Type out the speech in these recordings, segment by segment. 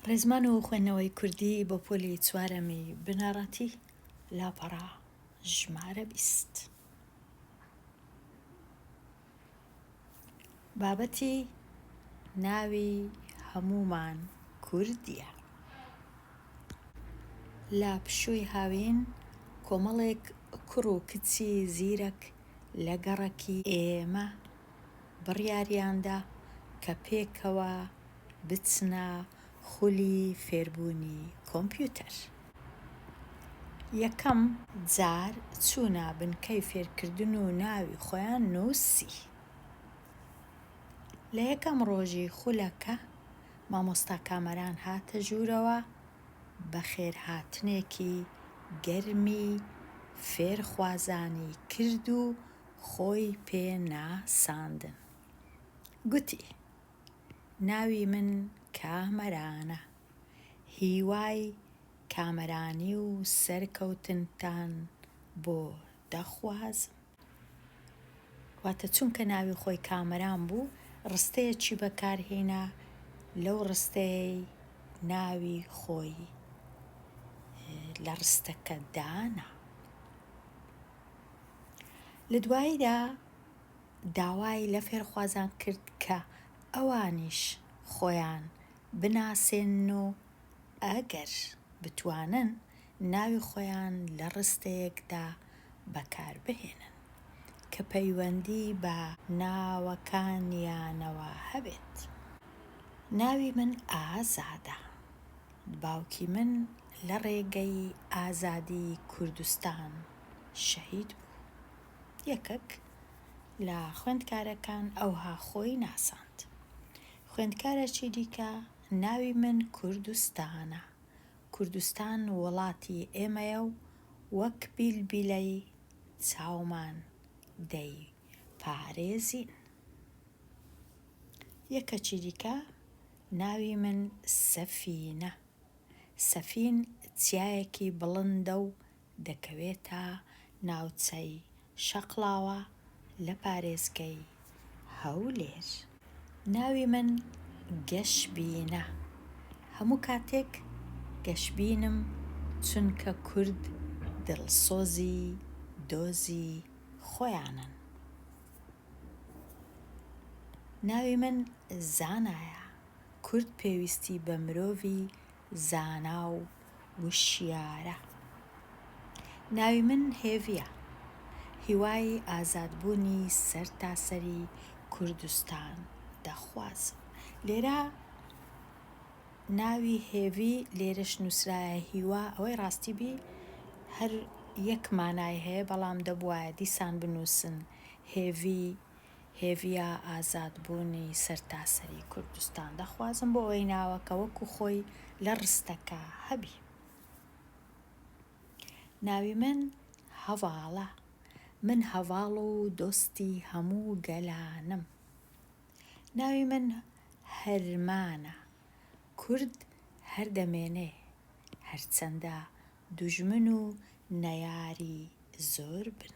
ڕێزمان و خوێندنەوەی کوردی بۆ پۆلی چوارەمی بنەڕەتی، لاپەڕە ژمارە 20. بابەتی ناوی هەموومان کوردییە. لە پشووی هاوین کۆمەڵێک کوڕ و کچی زیرەک لە گەڕەکی ئێمە بڕیاریاندا کە پێکەوە بچنە خولی فێربوونی کۆمپیوتەر. یەکەم جار چوونە بنکەی فێرکردن و ناوی خۆیان نووسی. لە یەکەم ڕۆژی خولەکە مامۆستا کامەران هاتە ژوورەوە، بەخێرهاتنێکی گەرمی فێرخوازانی کرد و خۆی پێ ناساندن. گوتی، ناوی من کامەرانە. هیوای کامەرانی و سەرکەوتنتان بۆ دەخوازم. واتە چونکە ناوی خۆی کامەران بوو، ڕستەیەکی بەکار هێنا، لەو ڕستەیەی ناوی خۆی لە ڕستەکە دانا. لە دواییدا داوای لە فێرخوازان کرد کە ئەوانیش خۆیان بناسێنن و ئەگەر بتوانن ناوی خۆیان لە ڕستەیەکدا بەکاربهێنن کە پەیوەندی بە ناوەکانیانەوە هەبێت. ناوی من ئازادە. باوکی من لە ڕێگەی ئازادی کوردستان شەهید بوو. یەکەک لە خوێندکارەکان ئەوها خۆی ناساند. خوێندکارەکی دیکە ناوی من کوردستانە. کوردستان وڵاتی ئێمەیە و وەک بیلبیلەی چاومان دەیپارێزین. یەکەکی دیکە ناوی من سەفینە. سەفین چیایەکی بڵندە و دەکەوێتە ناوچەی شەقڵاوە لە پارێزگەی هەولێر. ناوی من گەشبینە. هەموو کاتێک گەشبینم چونکە کورد دڵسۆزی دۆزی خۆیانن. ناوی من زانایە. کورد پێویستی بە مرۆڤی زانا و وشیارە. ناوی من هێڤیە. هیوای ئازادبوونی سەرتاسەری کوردستان دەخوازم. لێرە ناوی هێڤی لێرەش نووسرایە هیوا ئەوەی ڕاستی بی هەر یەک مانای هەیە بەڵام دەبوایە دیسان بنووسن هێڤی هێڤیا ئازادبوونی سەرتاسەری کوردستان دەخوازم بۆ ئەوەی ناوەکە وەکو خۆی لە ڕستەکە هەبی. ناوی من هەڤاڵە. من هەڤاڵ و دۆستی هەموو گەلانم. ناوی من هەرمانە. کورد هەر دەمێنێ، هەرچەندە دوژمن و نەیاری زۆر بن.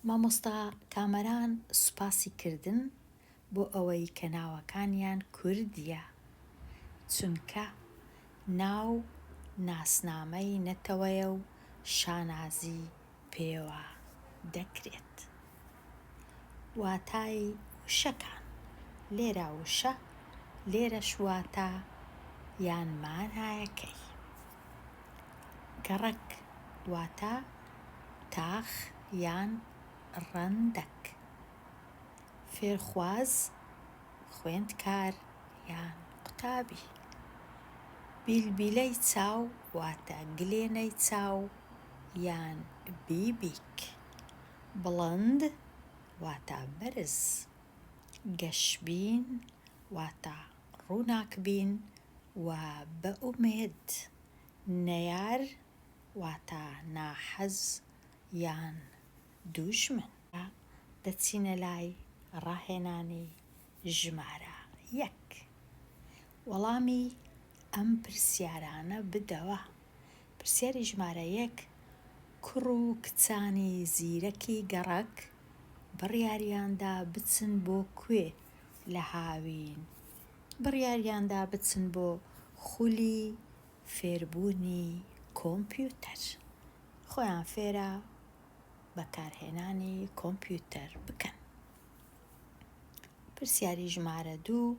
مامۆستا کامەران سوپاسی کردن بۆ ئەوەی کە ناوەکانیان کوردیە چونکە ناو ناسنامەی نەتەوەیە و شانازی پێوە دەکرێت. واتای وشەکان، لێرە وشە لێرەش واتا یان مانایەکەی. گەڕەک واتە تاخ یان ڕەندەک. فێرخواز، خوێندکار یان قوتابی. بیلبیلەی چاو واتە گلێنەی چاو یان بیبیک. بڵند واتە بەرز. گەشبین واتە ڕووناکبین و بەئومێد. نەیار واتە ناحەز یان دوژمن. دەچینە لای ڕاهێنانی ژمارە یەک. وەڵامی ئەم پرسیارانە بدەوە. پرسیاری ژمارە یەک، کوڕ و کچانی زیرەکی گەڕەک بڕیاریاندا بچن بۆ کوێ لە هاوین؟ بڕیاریاندا بچن بۆ. خولی فێربوونی کۆمپیوتەر. خۆیان فێرە بەکارهێنانی کۆمپیوتەر بکەن. پرسیاری ژمارە دوو،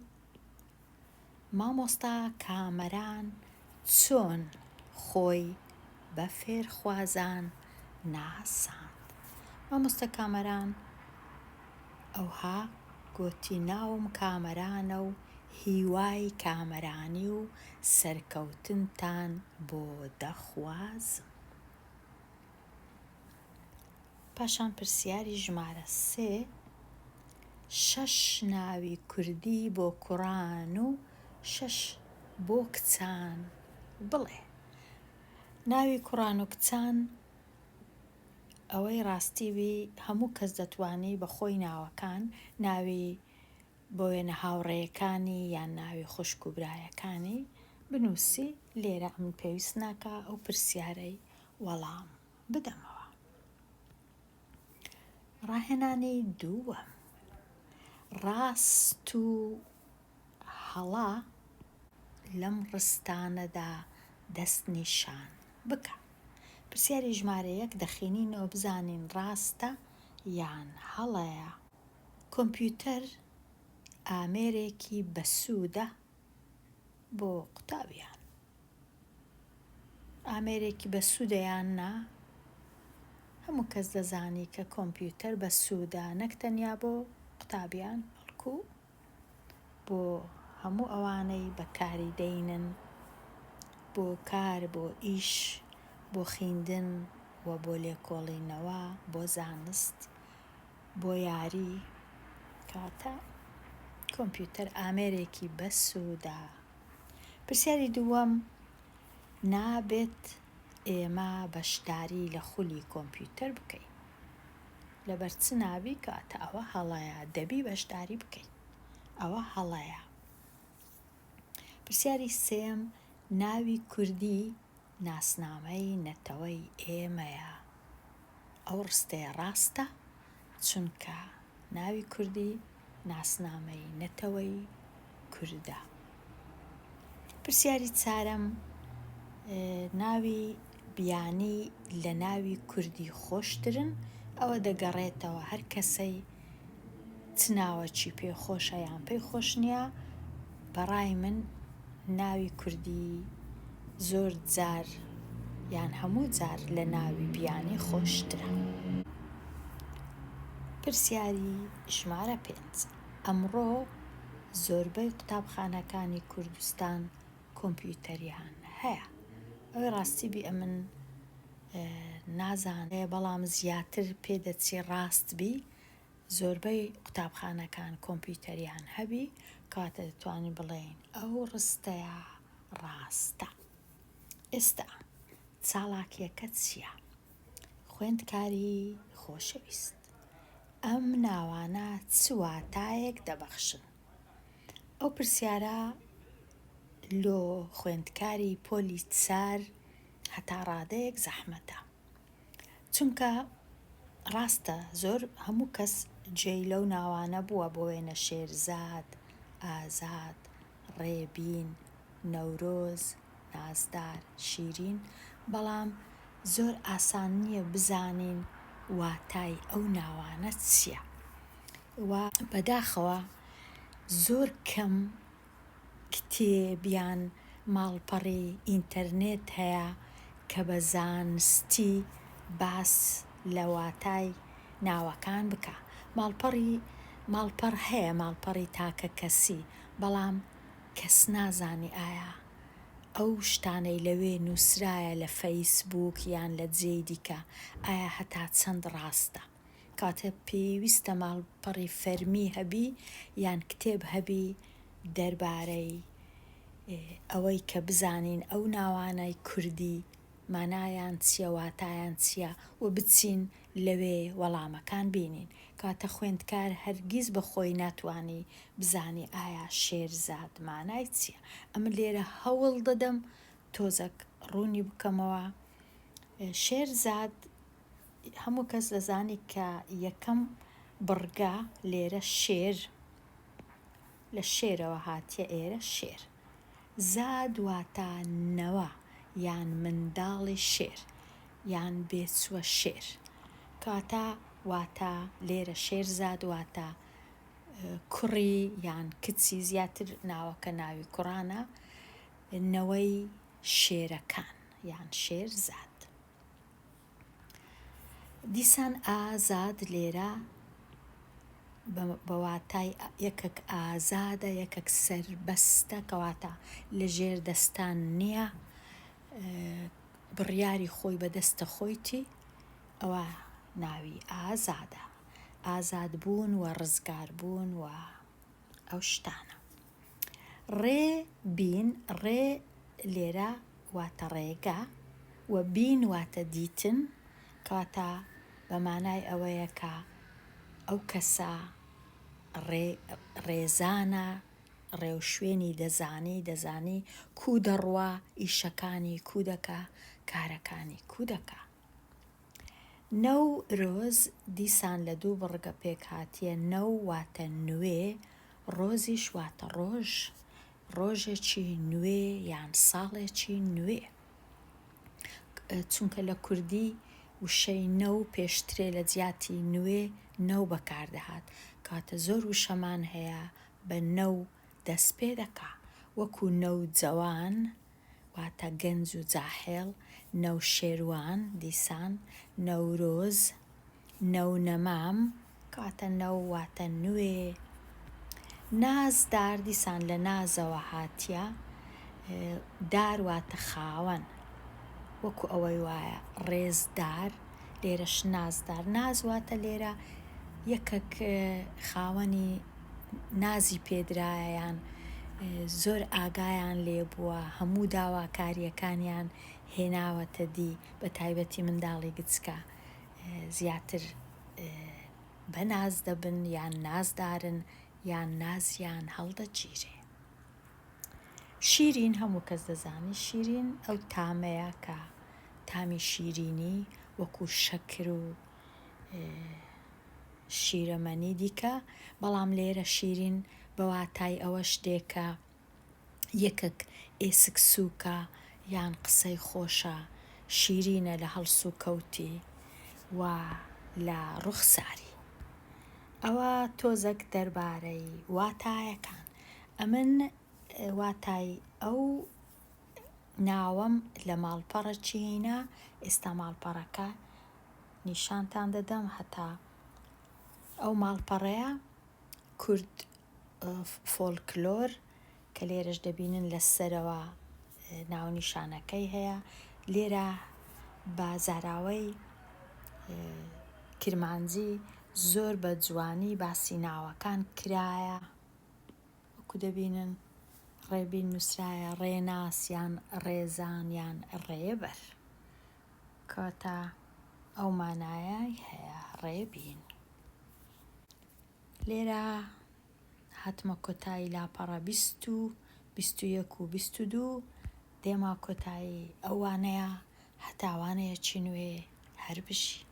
مامۆستا کامەران چۆن خۆی بە فێرخوازان ناساند؟ مامۆستا کامەران ئەوها گۆتی ناوم کامەرانە و هیوای کامەرانی و سەرکەوتنتان بۆ دەخوازم. پاشان پرسیاری ژمارە سێ، شەش ناوی کوردی بۆ کوڕان و شەش بۆ کچان بڵێ. ناوی کوڕان و کچان ئەوەی ڕاستی بی هەموو کەس دەتوانی بە خۆی ناوەکان ناوی بۆ وێنە هاوڕێیەکانی یان ناوی خوشک و برایەکانی بنووسی لێرە ئەمن پێویست ناکا ئەو پرسیارەی وەڵام بدەمەوە. ڕاهێنانی دووەم، ڕاست و هەڵە لەم ڕستانەدا دەستنیشان بکە. پرسیاری ژمارە یەک دەخینینەوە بزانین ڕاستە یان هەڵەیە. کۆمپیوتەر ئامێرێکی بەسوودە بۆ قوتابیان. ئامێرێکی بەسوودە یان نا؟ هەموو کەس دەزانی کە کۆمپیوتەر بەسوودە نەک تەنیا بۆ قوتابیان بەڵکو بۆ هەموو ئەوانەی بەکاری دەینن بۆ کار بۆ ئیش بۆ خیندن و بۆ لێکۆڵینەوە بۆ زانست بۆ یاری کەواتە کۆمپیوتەر ئامێرێکی بەسوودە. پرسیاری دووەم، نابێت ئێمە بەشداری لە خولی کۆمپیوتەر بکەین. لەبەر چ نابی؟ کەواتە ئەوە هەڵەیە، دەبی بەشداری بکەین. ئەوە هەڵەیە. پرسیاری سێیەم، ناوی کوردی ناسنامەی نەتەوەی ئێمەیە. ئەو ڕستەیە ڕاستە، چونکە ناوی کوردی ناسنامەی نەتەوەی کوردە. پرسیاری چارەم، ناوی بیانی لە ناوی کوردی خۆشترن؟ ئەوە دەگەڕێتەوە هەر کەسەی چ ناوەکی پێ خۆشە یان پێی خۆش نییە، بەڕای من ناوی کوردی زۆر جار یان هەموو جار لە ناوی بیانی خۆشترە. پرسیاری ژمارە پێنج، ئەمڕۆ زۆربەی قوتابخانەکانی کوردستان کۆمپیوتەریان هەیە. ئەوەی ڕاستی بی ئەمن نازانم بەڵام زیاتر پێدەچی ڕاست بی زۆربەی قوتابخانەکان کۆمپیوتەریان هەبی کەواتە دەتوانین بڵێین ئەو ڕستەیە ڕاستە. ئێستا چاڵاکیەکە چیە؟ خوێندکاری خۆشەویست ئەم ناوانە چ واتایەک دەبەخشن؟ ئەو پرسیارە لۆ خوێندکاری پۆلی چار هەتا ڕادەیەک زەحمەتە. چونکە ڕاستە زۆر هەموو کەس گوێی لەو ناوانە بووە بۆ وێنە شێرزاد، ئازاد، ڕێبین، نەورۆز، نازدار، شیرین، بەڵام زۆر ئاسان نییە بزانین واتای ئەو ناوانە چییە و بەداخەوە زۆر کەم کتێب یان ماڵپەڕی ئینتەرنێت هەیە کە بە زانستی باس لە واتای ناوەکان بکا. ماڵپەڕی ماڵپەڕ هەیە ماڵپەڕی تاکە کەسی بەڵام کەس نازانی ئایا ئەو شتانەی لەوێ نوسرایە لە فەیس بووک یان لە جێی دیکە ئایا هەتا چەند ڕاستە. کاتێ پێویستە ماڵپەڕی فەرمی هەبی یان کتێب هەبی دەربارەی ئەوەی کە بزانین ئەو ناوانەی کوردی مانایان چیە واتایان چیە و بچین لەوێ وەڵامەکان بینین کەواتە خوێندکار هەرگیز بە خۆی ناتوانی بزانی ئایا شێرزاد مانای چیە ئەمن لێرە هەوڵ دەدەم تۆزەک ڕوونی بکەمەوە شێرزاد هەموو کەس دەزانی کە یەکەم بڕگە لێرە شێر لە شێرەوە هاتیە ئێرە شێر. زاد واتە نەوە یان منداڵی شێر یان بێچووە شێر. کەواتە واتە لێرە شێرزاد واتە کوڕی یان کچی زیاتر ناوەکە ناوی کوڕانە نەوەی شێرەکان یان شێرزاد. دیسان ئازاد لێرە بە واتای یەکەک ئازادە یەکەک سەربەستە کەواتە لە ژێر دەستان نییە بڕیاری خۆی بە دەستە خۆیتی ئەوە ناوی ئازادە ئازادبوون و ڕزگاربوون و ئەو شتانە. ڕێ بین، ڕێ لێرە واتە ڕێگا و بین واتە دیتن، کەواتە بە مانای ئەوەیە کە ئەو کەسە ڕێ ڕێزانە، ڕێوشوێنی دەزانی، دەزانی کوو دەڕوا، ئیشەکانی کوو دەکا، کارەکانی کوو دەکا. نەو رۆز دیسان لە دوو بڕگە پێک هاتیە نەو واتە نوێ ڕۆزیش واتە ڕۆژ ڕۆژێکی نوێ یان ساڵێکی نوێ چونکە لە کوردی وشەی نەو پێشترێ لە جیاتی نوێ نەو بەکار دەهات کەواتە زۆر وشەمان هەیە بە نەو دەست پێ دەکا وەکو نەوجەوان واتە گەنج و جاحێڵ، نەوشێروان، دیسان، نەورۆز، نەونەمام، کەواتە نەو واتە نوێ، نازدار، دیسان لە نازەوە هاتیە، دار واتە خاوەن، وەکو ئەوەی وایە ڕێزدار، لێرەش نازدار، ناز واتە لێرە یەکەک خاوەنی نازی پێدرایە یان زۆر ئاگایان لێ بووە هەموو داواکارییەکانیان هێناوەتە دی بە تایبەتی منداڵی گچکە زیاتر بەناز دەبن یان نازدارن یان نازیان هەڵدەگیرێ. شیرین هەموو کەس دەزانی شیرین ئەو تامەیە کە تامی شیرینی وەکو شەکر و شیرەمەنی دیکە، بەڵام لێرە شیرین بە واتای ئەوەش دێ کە یەکەک ئێسک سووکە یان قسەی خۆشە، شیرینە لە هەڵسوکەوتی و لە ڕوخساری. ئەوە تۆزەک دەربارەی واتایەکان. ئەمن واتای ئەو ناوەم لە ماڵپەڕەکی هینا، ئێستا ماڵپەڕەکە نیشانتان دەدەم هەتا ئەو ماڵپەڕەیە کورد فۆلکلۆر کە لێرەش دەبینن لە سەرەوە ناونیشانەکەی هەیە لێرە بە زاراوەی کرمانجی زۆر بە جوانی باسی ناوەکان کرایە وەکو دەبینن ڕێبین نووسرایە ڕێناس یان ڕێزان یان ڕێبەر کەواتە ئەو مانایەی هەیە ڕێبین. لێرە هاتمە کۆتایی لاپەڕە 20 و 21 و 22 دێمە کۆتایی ئەو وانەیە هەتا وانەیەکی نوێ هەر بژی.